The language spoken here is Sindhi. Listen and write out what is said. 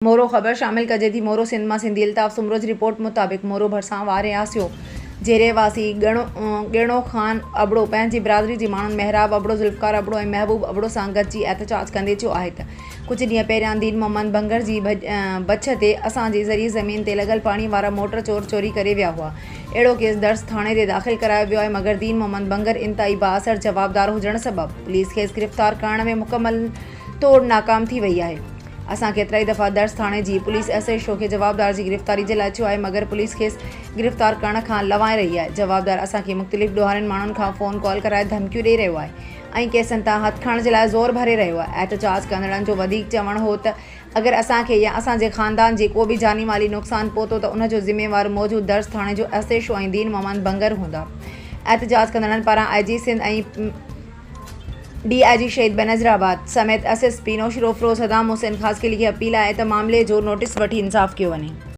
مورو، خبر شامل ڪجي ٿي مورو سنڌ مان سنڌي الطاف سومرو جي رپورٽ مطابق مورو ڀرسان واري آسيو جي رهواسي ڳيڻو خان ابڙو پنهنجي برادري جي ماڻهن محراب ابڙو، ذوالفقار ابڙو ۽ محبوب ابڙو سان گڏجي احتجاج ڪندي چيو آهي ته ڪجهه ڏينهن پهريان دين محمد ڀنگر جي بڇ تي اسان جي زرعي زمين تي لڳل پاڻي وارا موٽر چور چوري ڪري ويا هئا اهڙو ڪيس درس ٿاڻي تي داخل ڪرايو ويو آهي مگر دين محمد ڀنگر انتهائي بااثر جوابدار هجڻ سبب پوليس کيس گرفتار ڪرڻ ۾ مڪمل طور ناڪام ٿي وئي آهي. اسان ڪيترائي دفعا درس ٿاڻي جي پوليس ايس ايڇ او کي جوابدار جي گرفتاري جي لاء چيو آهي مگر پوليس کيس گرفتار ڪرڻ کان لنوائي رهي آهي جوابدار اسان کي مختلف ڏوهارين ماڻهن کان فون ڪال ڪرائي ڌمڪيون ڏئي رهيو آهي ۽ ڪيسن تان هٿ کڻڻ جي لاء زور ڀري رهيو آهي احتجاج ڪندڙن جو وڌيڪ چوڻ هو ته اگر اسان کي يا اسان جي خاندان جي ڪو به جاني مالي نقصان پهتو ته ان جو ذميوار موجود درس ٿاڻي جو ايس ايڇ او ۽ دين محمد ڀنگر هوندا احتجاج ڪندڙن پاران آء جي سنڌ ۽ ڊي I جي شهيد بينظيرآباد سميت S S P Naushahro Feroze Saddam Hussain Khaskheli کي اپيل آهي ته معاملي جو نوٽيس وٺي انصاف ڪيو وڃي.